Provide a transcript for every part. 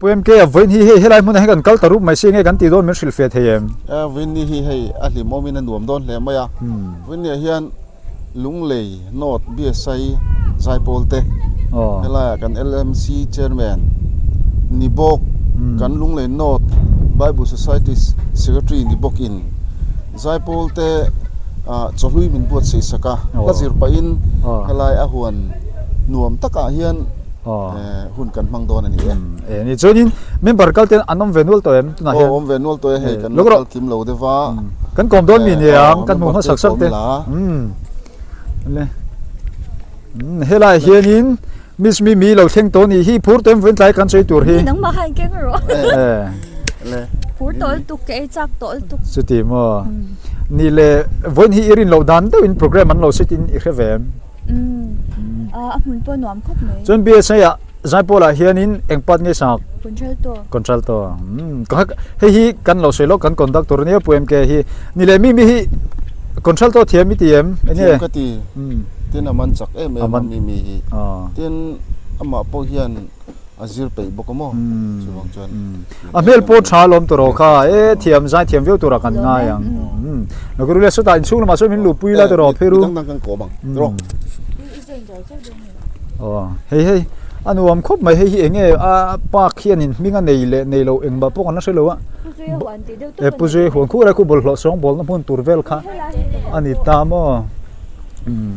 Pu MK a vawiin hi hei helai hmunah hian kan kal ta rup mai si nge kan tih dawn min hrilh fiah thei em? E vawiin hi hei a hlimawm in a nuam dawn hle mai a, vawiin ah hian Lunglei North BSI Zaipawl te helaiah kan LMC Chairman ni bawk kan Lunglei North Bible Society Secretary ni bawkin Zaipawl te chawhlui min buatsaih sak a, hla zir pahin helai a huan nuam takah hian hun kan hmang dawn a ni e. E ni chuanin member kal ten an awm ve nual tawh em tunah hian? Aw awm ve nual tawh e hei kan la kal kim lo deuh a. Kan kawm dawn mi niang kan hmuh hmasak sak te. Le helai hianin Miss Mimi lo thleng tawh nih hi phur tawh em vawiin tlai kan sawi tur hi. Nangmah khan keng rawh. Le phur tawh lutuk ka ei chak tawh lutuk. Chuti maw. Ni le vawiin hi i rin loh dan deuhin program an lo set in i hre ve em? A hmun pawh nuam khawp mai. Chuan BSA ah Zaipawl ah hianin eng part nge sak? Contralto. Contralto. Hei hi kan lo sawi lawk kan conductor ania Pu MK hi. Ni leh mi mi hi contralto thiam i ti em? Enge? Thiam ka ti. Tin a man chak em em a mi mi hi. Tin amah pawh hian a zir peih bawk a maw chuvang chuan a hmel pawh tha lawm tur aw kha e thiam zai thiam viau tura kan ngai ang lo le sawtah inchhung lamah sawn min luhpui la tawh phei ru dang dang kan kawm ang tawh aw hei hei a nuam khawp mai hei hi enge a park hianin hming a nei leh nei lo engmah pawh kan la hre lo a e pu zui huan khu lai khu bawlhhlawh sawng bawlna hmun tur vel kha a ni ta maw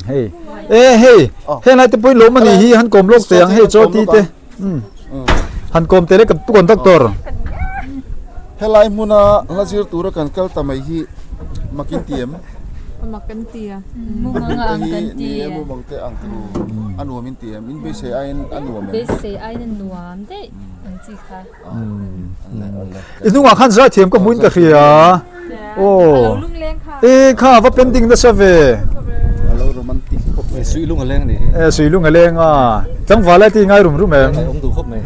hei E hei, heng lai te pawhin lawm a nih hi, han kawm lawk teh ang hei chaw ti te. Han kawm teh le ka pu conductor. Helai hmuna hla zir tura kan kal ta mai hi mak in ti em? Mak kan ti a. Mumang ang kan ti. Ni e mumang te ang turu a nuam in ti em? In beisei aiin a nuam em? Beisei aiin a nuam daih ang chi kha. I hnungah khan zaithiam ka hmuin ka hria. Aw. E kha va pending nasa ve. Alo romantic khawp mai. Sui lung a leng ni. E sui lung a leng a. Tlangval lai ti ngai rum rum em. Awm duh khawp mai.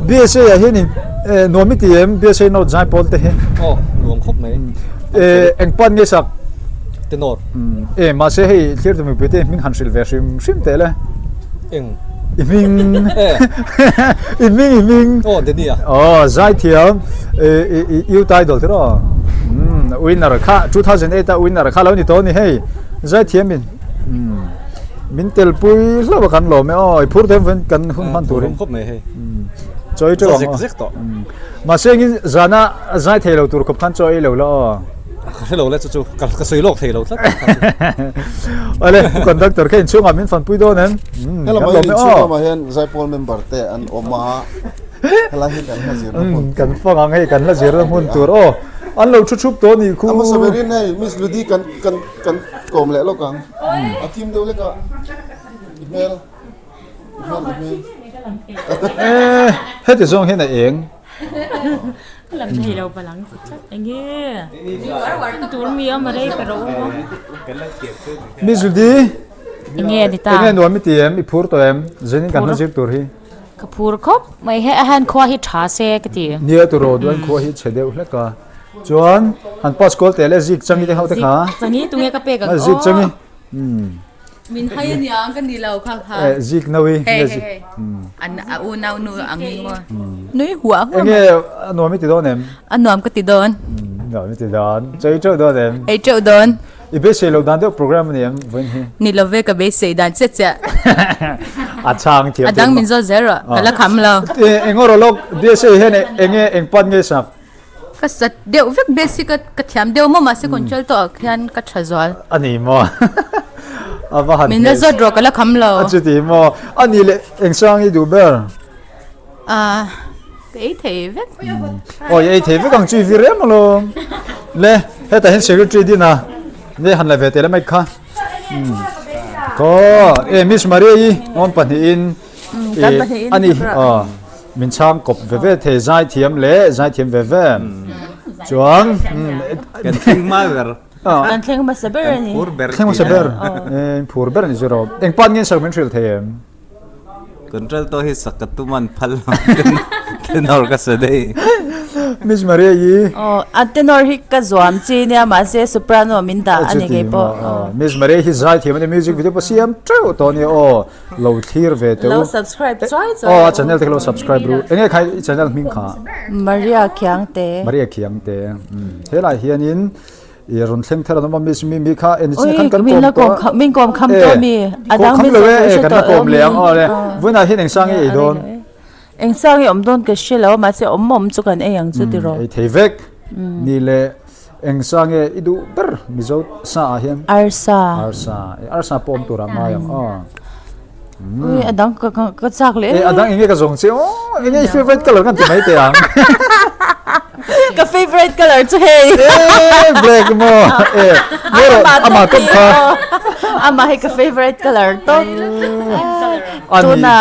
BSA ah hian in nuam i ti em BSA note zai pawl te hi. Aw nuam khawp mai. E eng pan nge sak? Tenor. E mahse hei thlir tu mipui te hming han hrilh ve hrim hrim teh le. Eng. I hming. I hming i hming. Aw Danny a. Aw zaithiam i i youth idol te rawh. Umm winner kha 2008 a winner kha lo ni tawh a ni hei. Zaithiam in umm min tel pui hlauh a kan lawm e aw i phur te hian kan hun hman turin. Khawp mai hei. Chaw ei teuh ang aw. Zek zek tawh. Mahse engin zana zai thei lo tur khawp khan chaw ei lo la aw. Ka hre lo le chu chu ka ka sawi lawk thei lo tlat. Awle conductor kha inchhungah min fanpui dawn em? Hello mai inchhung lamah hian Zaipawl member te an awm a. Helai hi kan hla zirna hmun tur. Kan fang ang hei kan hla zirna hmun tur aw. An lo thu thup tawh a nih khu. A hmasa berin hei Miss Ludi kan kan kan kawm leh lawk ang. A thim deuh lek a i hmel i hmel i hmel. Eh heti zawng hian a eng. Ka lam thei lo palang ti tlat enge tur mi a rei pe ro Mi Judy enge ani ta enge nuam i ti em i phur tawh em zenin kan hla zir tur hi ka phur khawp mai he a han khua hi tha se ka ti nia turaw duan khua hi chhe deuh hlek a chuan han pass kual teh le zik changi te ho te kha zik changi tunge ka pek ang aw zik changi umm Min hai a nia ka ni lo kha kha. Eh zik no i. Hei hei hei. An a unau nu ang ni maw. Nui huah huah. Enge a nuam i ti dawn em? A nuam ka ti dawn. Nuam i ti dawn. Chei teuh dawn em? Ei teuh dawn. I beisei loh dan deuh program a ni em vawiin hi? Ni lo ve ka beisei dan chiah chiah. A chhang thiam. A dang min zawt zel rawh. Ka la kham lo. Eng rawh lawk BSA hian enge eng pan nge sak? Ka sat deuh vek basic a ka thiam deuh maw mahse control tawh ah khian ka tha zual. A ni maw? A va han Min la zawt rawh ka la kham lo. A chuti maw? A ni leh eng sang i duh ber? Ah ka ei thei vek. Aw i ei thei vek ang chu i vir em alawm. Le hetah hian secretary din a ne han la ve teh le mai kha. Khaw e Miss Maria i ngawn pahnihin Kan a ni aw. Min chhang kawp ve ve thei zaithiam leh zaithiam ve ve chuan kan thleng hma ber kan thleng hmasa ber a ni phur ber thleng hmasa ber in phur ber a ni zero eng pan nge sak min hrilh thei em? Contralto hi sak ka tum an phal lo tenor ka sa daih. Miss Maria i. Aw a tenor hi ka zuam chi nia mahse soprano min dah a ni kei pawh. Miss Maria hi zai thiam a ni music video pawh siam teuh tawh a nia aw lo thlir ve teh u. Lo subscribe chuai chuai. Aw a channel te kha lo subscribe ru. Enge kha i channel hming kha? Maria Khiangte. Maria Khiangte. Helai hianin I rawn thleng thar an awm a miss Mimi kha en chin khan kan kawm tawh a. Min kawm kham tawh mi. A dang min kawm e kan la kawm leh ang aw le. Vawiinah hian eng sang i ei dawn? Eng sang i awm dawn ka hre lo a mahse awm awm chu kan ei ang chu tiraw. Ei thei vek. Ni le eng sang nge i duh ber Mizo sa ah hian? Arsa. Arsa. Arsa pawh awm turah ngai ang aw. Ui a dang ka ka chak leh em. A dang enge ka zawng che aw enge i favorite color kan ti mai teh ang. Ka favorite color chu hei. Eh black maw eh amah tawp kha. Amah hi ka favorite color tawp. Tuna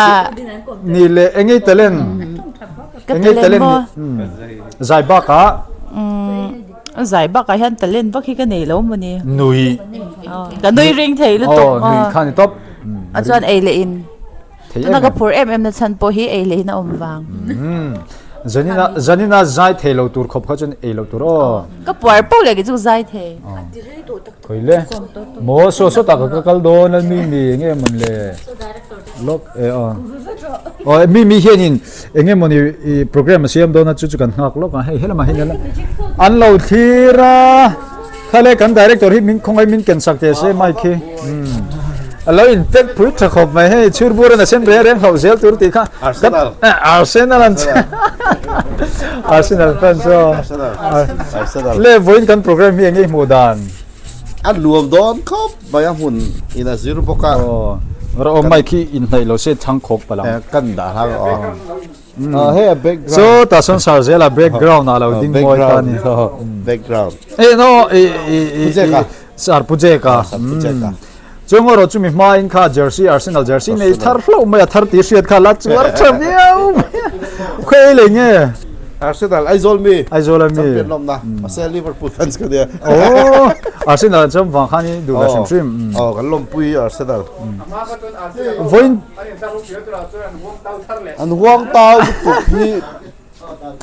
ni le enge i talent. Ka talent maw. Zai bakah. Zai bakah hian talent vak hi ka nei lo maw ni. Nui. Ka nui ring thei lutuk. Aw nui kha ni tawp. A chuan ei leh in. Tuna ka phur em em na chhan pawh hi ei leh in a awm vang. Zanina zanina zai thei lo tur khawp kha chuan ei lo tur aw. Ka puar poh leh kei chu zai thei. Khawi le. Maw saw saw tak ka kal dawn a mi mi enge mawn le. Lawk e aw. Aw mi mi hianin enge mawni i program a siam dawn a chu chu kan nghak lawk a hei helamah hian an lo thlir a khale kan director hi min khawngaih min ken sak teh se mic hi a lo in pack pui tha khawp mai hei chhur bur an a sen reng reng hlauh zel tur tih kha Arsenal Arsenal an Arsenal fans aw Arsenal le vawiin kan program hi enge i hmuh dan A nuam dawn khawp mai a hmun in a zir bawk a. Aw rawh aw mic hi inhnaih lo se chhang khawp palh ang. Kan dah hlang aw. Hei a background. So tah sawn sar zel a background ah lo ding mawi ta ni. Background. Eh no i i i sar Pujeka. Sar Pujeka. Chuang erawh chumi hmain kha jersey Arsenal jersey nei thar hlauh mai a thar tih hriat kha la chuar tha viau mai a khawi ei leh nge? Arsenal Aizawl mi Aizawl a mi champion lawmna mahse Liverpool fans ka nia oh Arsenal an cham vang khan i duh ve hrim hrim oh kan lawmpui Arsenal vawiin an huang tau lutuk hi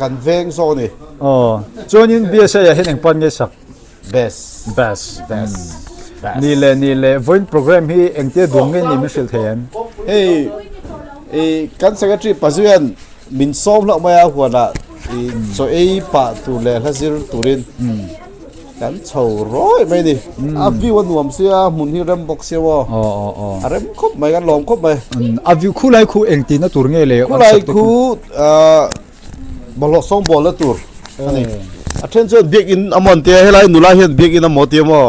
kan veng zawk a ni oh chuanin BSA ah hian engpan nge sak Best. Best. Best. Best. Ni le ni le voin program hi engtia duang nge ni min hrilh thei em? Hei i kan secretary Pazuian min sawm hlauh mai a huanah i chaw ei pah tur leh hla zir turin kan chho rawih mai ni. A view a nuam sia hmun hi rem bawk sia maw. A rem khawp mai kan lawm khawp mai. A view khulai khu engtina tur nge le? Khulai khu Bawlhhlawh sawngbawl na tur a ni. A then chuan biakin a mawn tia helai nula hian biakin a maw tia maw?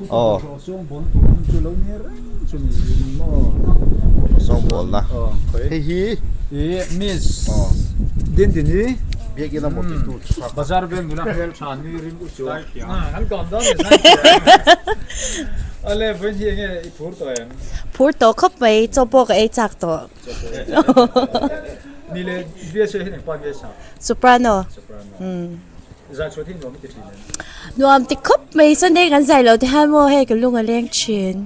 Aw. Sawngbawl na. Hei hi. I miss din din hi. Biakin a maw ti tu tha. Bazar veng nula hmel tha nui ring u chu. An kawm dawn ni. Ale vawiin hi enge i phur tawh em? Phur tawh khawp mai, chaw pawh ka ei chak tawh. Soprano. Nuam ti khawp mai Sunday kan zai loh te hian maw hei ka lung a leng thin.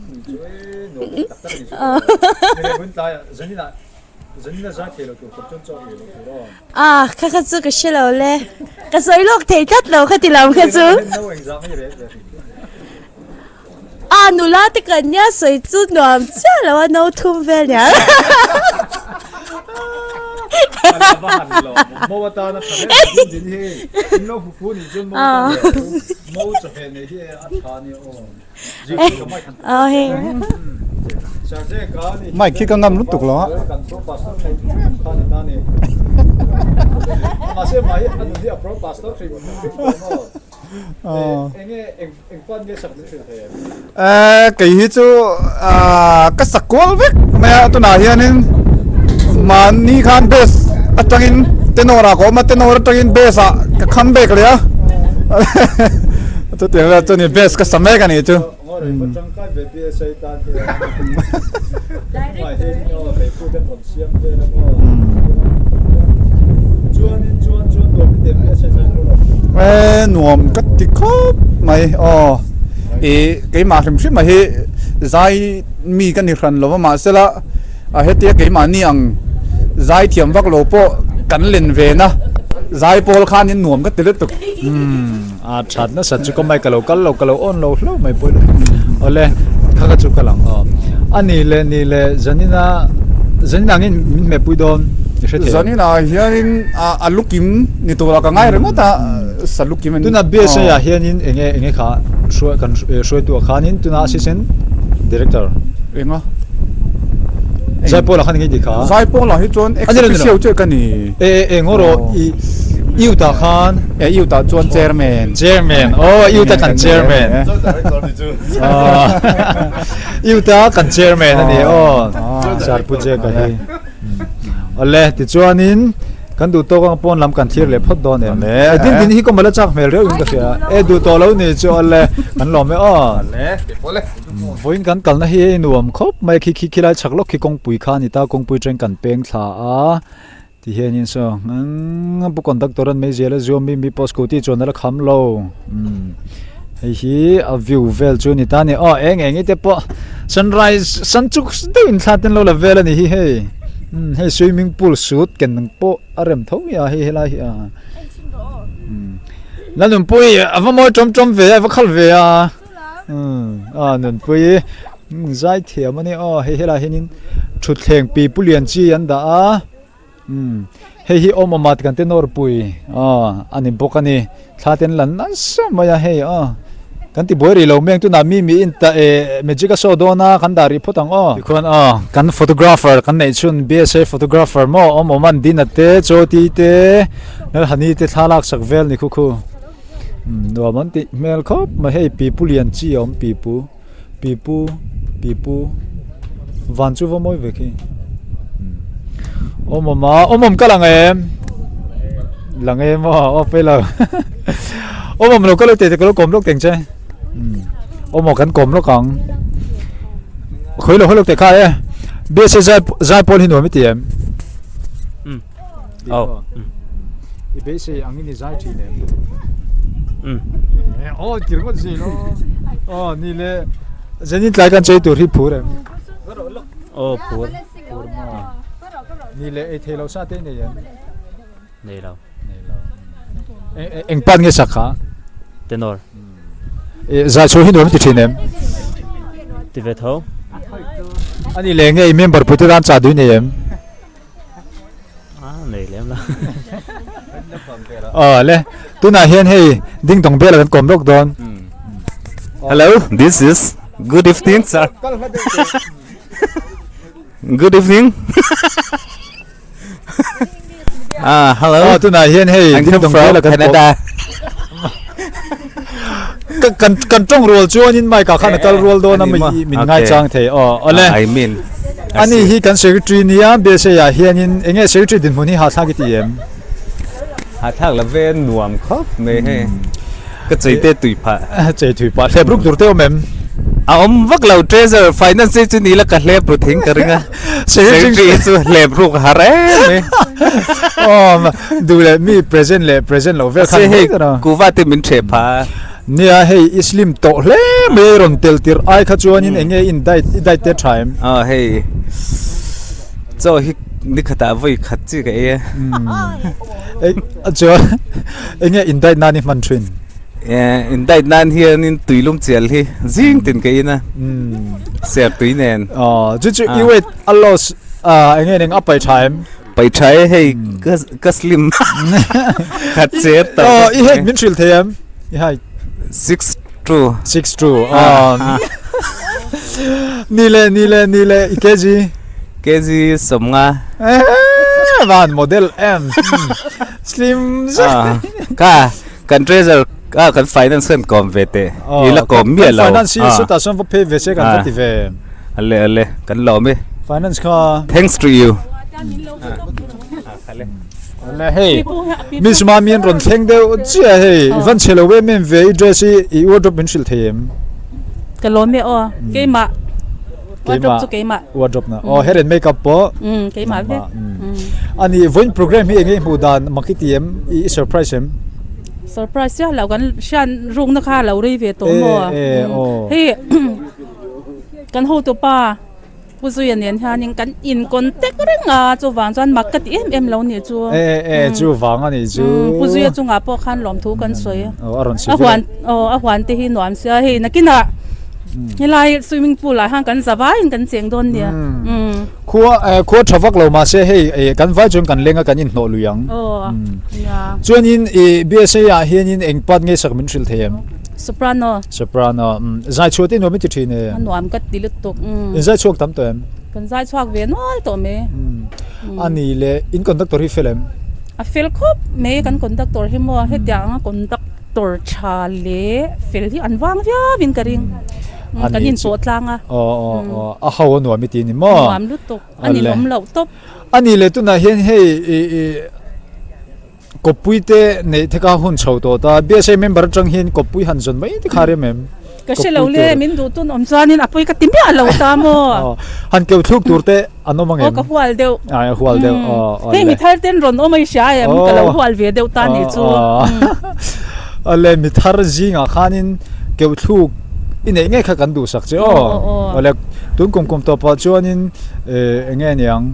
Ah kha kha chu ka hre lo le ka sawi lawk thei tlat lo kha ti lam kha chu. A nula te kan nia sawi chu nuam chiah lo a no thum vel nia. Mic khi ka ngam lutuk lo a. Eh kei hi chu ah ka sak kual vek mai a tunah hianin mahni khan base atangin tenor ah ka awm a tenor atangin base ah ka kham bek leh a chutiang vel chu ni base ka sa mek a nih chu. Eee nuam ka ti khawp mai aw ih keimah hrim hrim a hi zai mi ka ni hran lo va mahsela a hetia keimahni ang zai thiam vak lo pawh kan len ve na zai pawl khanin nuam ka ti lutuk. Umm a that nasa chu ka mic a lo kal lo ka lo on lo hlauh mai pawh awle kha kha chu ka lang aw a ni leh ni leh zanina zanina angin min hmehpui dawn i hre thei em? Zanina hianin a lukim ni turah ka ngai ringawt a sa lukim a ni. Tuna BSA ah hianin enge enge kha hruai kan hruaitu ah khanin tuna assistant director enga Zaipawl ah khan enge i tih kha? Zaipawl ah hi chuan ex officio chiah ka ni. E e eng rawh i youth ah khan e youth ah chuan chairman chairman aw youth ah kan chairman youth ah kan chairman a ni aw sir pu Jack a hi awle tichuanin kan duh tawk ang pawn lam kan thlir leh phawt dawn em e din din hi kawm ala chak hmel reuh in ka hria e duh tawh lo ni chu awle kan lawm e aw vawiin kan kalna hi nuam khawp mai khi khi khilai chhak lawk khi kawngpui kha a ni ta kawngpui atangin kan peng thla a. Ti hianin saw eng pu conductor an meizial a zuam mi mi pawh scooty chuan a la kham lo umm hei hi a view vel chu a ni ta a ni aw eng eng te pawh sunrise sun chu deuh in thla ten lo la vel a ni hi hei umm hei swimming pool suit ken ang pawh a rem tho mai a hei helai hi a umm Lalnunpuii a va mawi tawm tawm ve a va khal ve a umm a Nunpuii umm zai thiam a ni aw hei helai hianin thutthleng pipu lian chi an dah a. Umm hei hi awm awm a kan te nawr pui aw a ni bawk a ni thla te an la nasa mai a hei aw kan ti buai rih lo mai ang tunah mi mi in ta eh magic a show dawn a kan dah rih phawt ang aw tikhuan aw kan photographer kan neih chhun bsa photographer maw awm awm an dina te chawti te lalhani te thla lak sak vel ni khu khu umm nuam an tih hmel khawp mai hei pipu lian chi a awm pipu. Pipu pipu van chu va mawi ve khi awm awm a awm awm ka lang em lang em aw aw phei lo awm awm lo ka lo teh te ka lo kawm lawk teng che awm aw kan kawm lawk ang khawi lo hawi lawk teh kha e bsa zai zai pawl hi nuam i ti em Aw. I beisei angin i zai thin em? Um. Aw tir ngawt zui lo. Aw ni le. Zenin tlai kan chei tur hi phur em? Aw phur. Phur ma. Ni le ei thei lo sa te nei em? Nei lo. Nei lo. Eng pan nge sak kha? Tenor. Zai chho hi nuam ti thin em? Ti ve tho. Ani le nge i member pui te tan cha dui nei em? Ah, nei lem la. Aw le, tunah hian hei ding dong bel kan kawm lawk dawn. Hello, this is good evening sir. Good evening. Ah, hello. Aw tunah hian hei I'm ding dong from bel kan Canada. Kan kan kan tawng rual chuanin mic ah khan a kal rual dawn a Ani maw? min ngai Okay. chang thei aw awle. I mean. I Ani see. hi kan secretary nia BSA ah hianin enge secretary dinhmun hi hahthlak i ti em? Hahthlak lo ve nuam khawp mai hei. Ka chei te tui phah. Chei tui phah hlep ruk tur te awm em? A awm vak lo treasure finance chu ni la ka hlep ru thing ka ring a. Secretary hi chu hlep ruk har em mai. Awm duh leh mi present leh present loh vel khan Mahse hei kuva te min hreh phah a. Nia hei i slim tawh hle mai rawn tel tirh ai kha chuanin eng nge in diet i diet te tha em? Aw hei chaw hi ni khatah vawi khat chi ka ei a. A chuan eng nge in diet nan i hman thin? In diet nan hianin tuilum chial hi zing tin ka in a ser tui nen. Aw chu chu i weight a loss eng nge eng a pai tha em? Pai tha e hei ka slim khat cher tawh. Aw i height min hrilh thei em? I height? 6'2. 6'2 aw ni le ni le ni le i kg? Kg 50. Van model em slim zet. Ka Kan treasure a kan finance khan kawm ve teh i la kawm miah lo. Kan finance hi sawtah sawn va phei ve se kan va ti ve. Ale ale kan lawm e. Finance kha. Thanks to you. Ale hei Miss Mami an rawn thleng deuh chiah hei i van chhe lo em em ve i dress hi i wardrobe min hrilh thei em. Ka lawm e aw keimah wardrobe chu keimah. Wardrobe na aw hair and makeup pawh. Keimah vek. Ani vawiin program hi enge i hmuh dan mak i ti em i surprise em? Surprise chiah loh kan hriat rukna kha a lo rei ve tawh maw? E e aw. Hei. Kan hotupa Pu Zuia nen hianin kan in contact reng a, chuvang chuan mak ka ti em em lo nih chu. E e chuvang a nih chu. Pu Zuia chungah pawh khan lawmthu kan sawi. Aw a rawn A huan aw a huan te hi nuam sia hei nakinah helai swimming pool ah hian kan za vaiin kan cheng dawn nia. Khua khua tha vak lo mahse hei kan vai chuan kan leng a kan inhnawh lui ang. Aw nia. Chuanin i BSA ah hianin eng part nge sak min hrilh thei em? Soprano. Soprano, umm zai chhuah te nuam i ti thin e. A nuam ka ti lutuk, umm. In zai chhuak tam tawh em? Kan zai chhuak ve nual tawh mai. Umm a ni le, in conductor hi fel em? A fel khawp mai kan conductor hi maw, hetiang anga conductor tha leh fel hi an vang viau in ka ring. Kan inpawh tlang a. Aw aw aw, a ho a nuam i ti ni maw? Nuam lutuk, a ninawm loh tawp. A ni le tunah hian hei i i. Kawppui te neih te kha hun chho tawh ta. BSA member atang hian kawppui han zawn mai te kha rem em? Ka hre lo le, min duh tun awm chuanin a pawi ka ti miah lo ta maw? Han keu thluk tur te an awm ang em? Aw ka hual deuh. Ai a hual deuh aw. Hei mi thar ten rawn awm a i hria em? Ka lo hual ve deuh ta nih chu. Awle mi thar zingah khanin keu thluk i neih ngei kha kan duhsak che aw. Awle tun kum kum tawpah chuanin eng nge niang?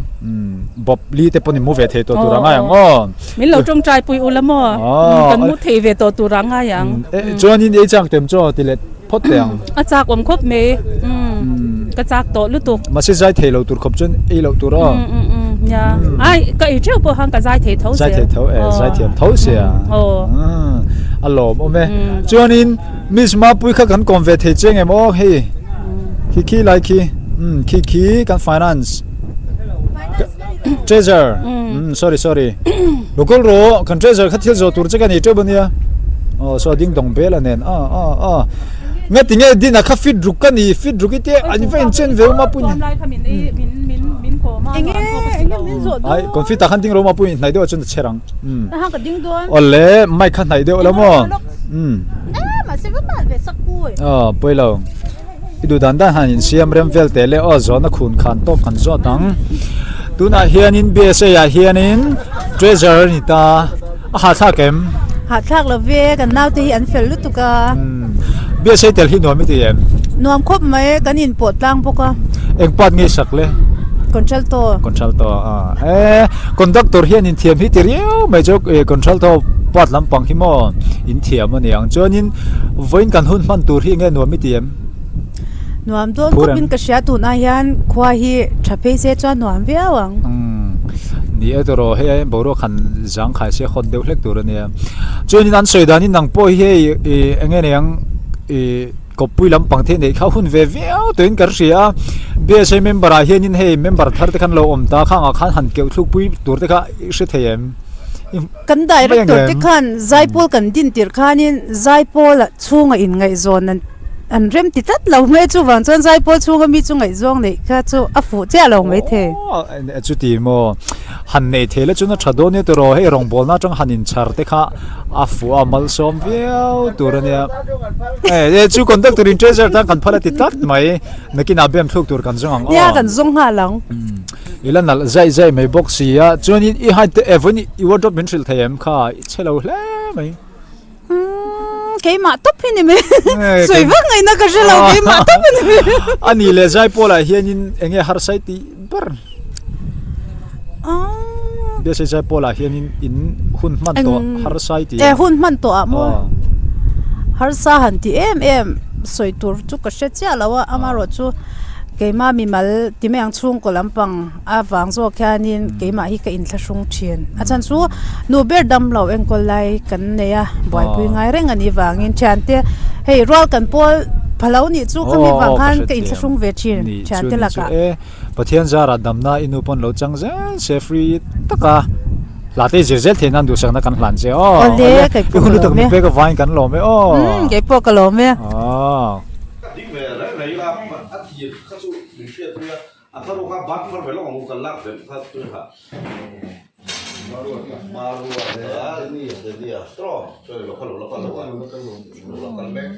Bawp li te pawh ni mu ve thei tawh tur a ngai ang aw. Min lo tawngtai pui ula maw? Kan mu thei ve tawh tur a ngai ang. Chuanin ei chak tem chaw ti let phawt teh ang. A chak awm khawp mai. Ka chak tawh lutuk. Mahse zai thei lo tur khawp chuan ei loh tur aw. Nia. Ai ka ei theuh pawh khan ka zai thei tho sia. Zai thei tho e, zai thiam tho sia. A lawm awm e. Chuanin Miss Mapui kha kan kawm ve thei chiang em aw hei. Khi khi lai khi. Khi khi kan finance. Treasure mm sorry sorry local ro kan treasure kha thil zo tur che ka ni teuh ania oh so ding dong bel anen a a a nga ti nge din a kha fit ruk ka ni fit ruk ite an va in chen ve ma pun ai kon fit ta khan ding ro ma pun hnai deuh chun cherang um ha ka ding don ole mai kha hnai deuh la mo um ma se va mal ve sak pui a poilo I duh dan dan han insiam rem vel teh le aw zawhna khun khan tawp kan zawt ang. Tunah hianin BSA ah hianin treasure a ni ta, a hahthlak em? Hahthlak lo ve, kan naute hi an fel lutuk a. BSA tel hi nuam i ti em? Nuam khawp mai, kan inpawh tlang bawk a. Eng part nge sak le? Contralto. Contralto a e, conductor hian inthiam hi ti riau mai chu contralto part lampang hi maw inthiam a niang chuanin Vawiin kan hun hman tur hi enge nuam i ti em? Nuam dawn khawp in ka hria tunah hian khua hi tha phei se chuan nuam viau ang. Umm ni e tawh rawh hei aiin boruak han zang khai se hawt deuh hlek tur a nia. Chuanin an sawi danin nang pawh hi hei ih enge niang ih kawppui lampang te neih kha hun ve viau tawhin kan hria a. BSA member ah hianin hei member thar te khan lo awm ta khangah khan han keuh thlukpui tur te kha i hre thei em? Kan director te khan Zaipawl kan din tirh khanin Zaipawl chhunga inngaihzawn an an rem ti tlat lo mai chuvang chuan Zaipawl chhunga mi chu ngaihzawng neih kha chu a fuh chiah lo mai thei. Aw chuti maw han neih theih la chuan a tha dawn nia tawh hei rawngbawlna atang han inchhar te kha a fuh a malsawm viau tur a nia. E chu conductor in treasure tan kan phal a ti tlat mai nakinah bem thluk tur kan zawng ang aw. Nia kan zawng nghal ang. I la nalh zaih zaih mai bawk si a, chuanin i height te eh vawiin i wardrobe min hrilh thei em kha i chhe lo hle mai. Umm keimah tawp hi ni mai sawi vak ngaihna ka hre lo keimah tawp hi ni mai. A ni leh zaipawl ah hianin eng nge harsai tih ber? Biasei zaipawl ah hianin in hun hman tawh harsai tih. Eh hun hman tawh ah maw harsa han ti em em sawi tur chu ka hre chiah lo a amaherawhchu keimah mimal ti mai ang chhungkaw lampang avang zawk hianin keimah hi ka inthlahrung thin a chhan chu nu ber dam lo enkawl lai kan nei a buaipui ngai reng a nih vangin thiante hei rual kan pawl pha lo nih chu khami vang khan ka inthlahrung ve thin thiante lakah. Pathian zarah damna i nu pawn lo chang zel se free taka hla te zir zel theih nan duhsakna kan hlan che aw. Awle kei pawh ka lawm e. Awle i hun lutuk min pek avangin kan lawm e aw. Umm kei pawh ka lawm e. Aww. Kha chu min hriat pui a, a thar kha ban phar ve lawk ang u kan lak belh kha tui kha. Maruata Maruata Denia Denia straw sorry lo kha lo la kal lo a lo la kal mek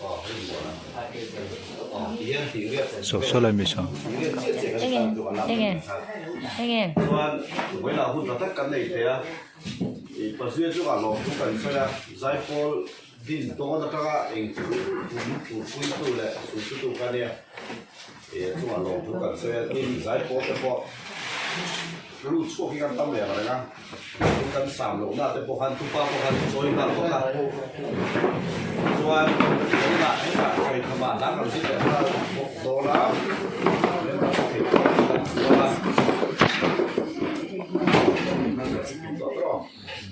aw hei muan a aw ti hian tih riat So so lai mi sa. Enge enge enge. Chuan vawilah hun tha tak kan nei thei a, i Pazuia chungah lawmthu kan sawi a, Zaipawl din tawn atanga engkim tum turpuitu leh sulsutu kha ania. Ih a chungah lawmthu kan sawi a, tin zaipawl te pawh lut chhuak hi kan tam leh ang reng a, tin kan sam lohna te pawh khan tupa pawh khan chawi nghal bawk a, chuan tunah hetah chawi khamah hla kan zir leh nghal bawk dawn a, member te thei tawk kan chuang a,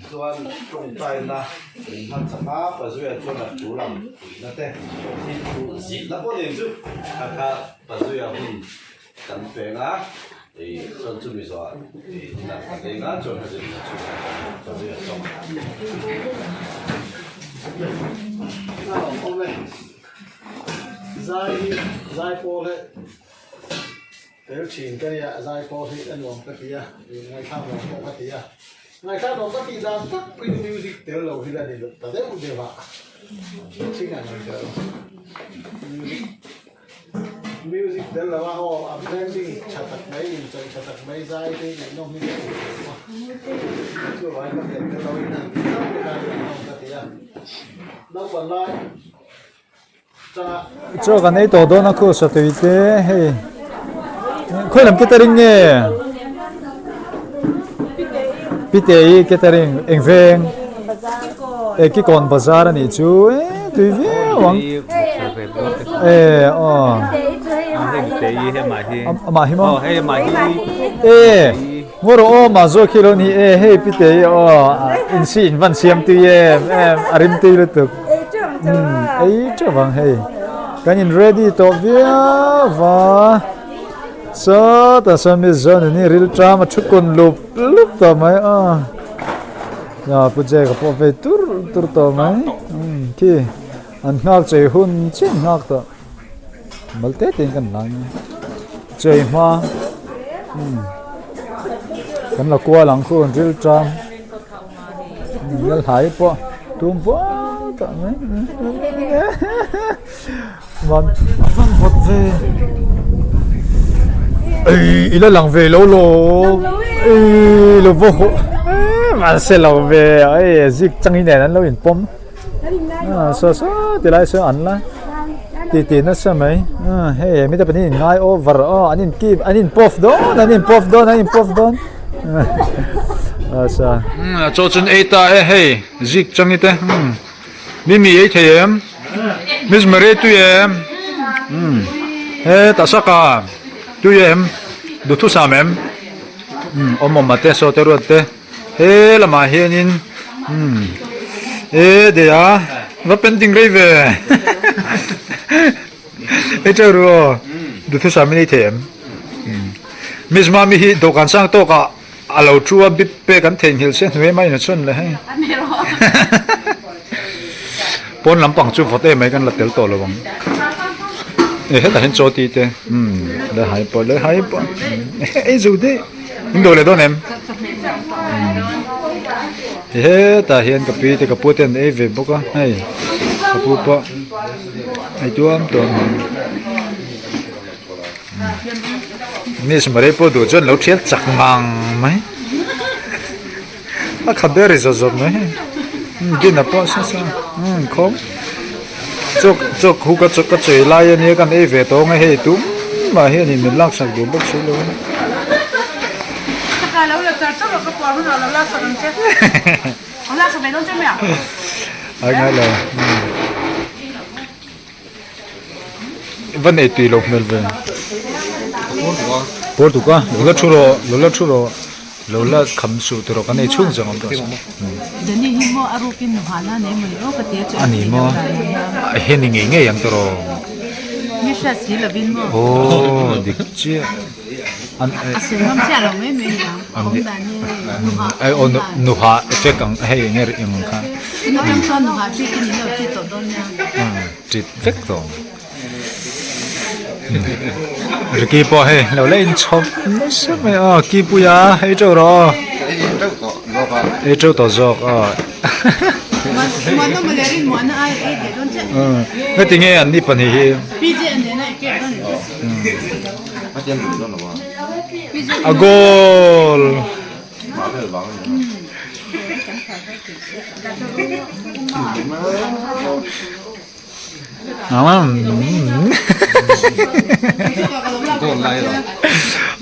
Chuan tawngtaina min hman chak a, Pazuia chuan a thu lang puihna te thil thu zikna pawh nen chu kha kha Pazuia hun kan peng a, ih chuan chumi zawhah ih dinner kan ei nga chuan hla zirna chhung ah Pazuia sawm. Awm e, zai hi zai pawl he. Tel thin ka nia, zai pawh hi a nuam ka ti a, ngaihthlak nuam pawh ka ti a. Ngaihthlak nuam ka tih dan tak pawhin music tel lo hi la ni ta deuh deuh a, thing ang reng tel music music tel lo a aw a blending tha tak mai inchawih tha tak mai zai te ngaihnawm hi ka ti a, chuvangin ka tel tel lo in an ti zauh te khan ngaihnawm ka ti a, naupang lai. Chaw kan ei tawh dawn a khu satui te hei khawi lam catering nge pitei catering eng veng e kikawn bazar a nih chu e tui viau ang e aw amah hi maw e Ngaw rawh aw mah zawk hi lo ni e hei pitei aw in si in van siam tui em em a rim tui lutuk umm ei teuh vang hei kan in ready tawh viau va sawtah sawn mi zawn in ril ṭam a thu kun lup lup tawh mai a pu Jack a pawh vei tur tur tawh mai umm khi an nghak chei hun chiah an nghak tawh. Mal te te in kan lan a chei hma umm kan la kual ang khu an ril tang lal hai pawh tum buai tawh mai van van vawt ve ei i la lang ve lo lo ei lo va haw mahse lo ve ei zik changin nen an lo inpawm. Saw saw ti lai sawn an la ti ti nasa mai hei mite pahnih in ngai over aw an in keep an in post dawn an in post dawn an in post dawn asa chaw chun ei ta e hei zik changi te mimi ei thei em miss marie tui em he tasaka tui em duhthusam em awm awm a te saw te ruat te. He lamah hianin umm e dei a va painting rei ve hei teuh ru aw duhthusam in ei thei em miss mami hi dawhkan sang tawkah a lo thu a bip pek an theihnghilh se hnuai mai in a chhawn leh hei pawn lampang chu vawt em mai kan la tel tawh lo ang e hetah hian chaw ti te umm le hai pawh le hai pawh ei zo daih. In do leh dawn em? Hetah hian ka pi te ka pu te an ei ve bawk a hei ka pu pawh ei tuam tuam miss Maria pawh duh chuan lo thial chak ngang mai a khat ber ri zawt zawt mai hei dinner pawh sa sa khawm chawk chawk hu ka ka chawi lai ania kan ei ve tawng a hei tum mah hian in min laksak duh bawk si lo a. Ai ngai lo va nei tui lo hmel ve Portugal lo la thu rawh lo la thu rawh. Lo la kham suh tur kan ei chhung zawng awm tawh a. Danny hi maw a rukin nuhana nei maw ni aw ka ti a chu A ni maw he ni ngei ngei ang tawh Mi hriat si lovin maw. Aw dik chiah. An a sawi ngam chiah lo mai mai ni ang a awm dan hi hei nuha Ai aw nuha effect ang hei enge eng ang kha. Tun atang chuan nuha treat in lo treat tawh dawn nia. Treat vek tawh ang. Ricky pawh hei lo la inchhawp nasa mai a Kipuia ei teuh rawh aw ei teuh tawh zawk aw heti nge an ni pahnih hi a goal.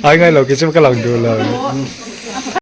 Ai ngai lo ki chu ka lang duh lo.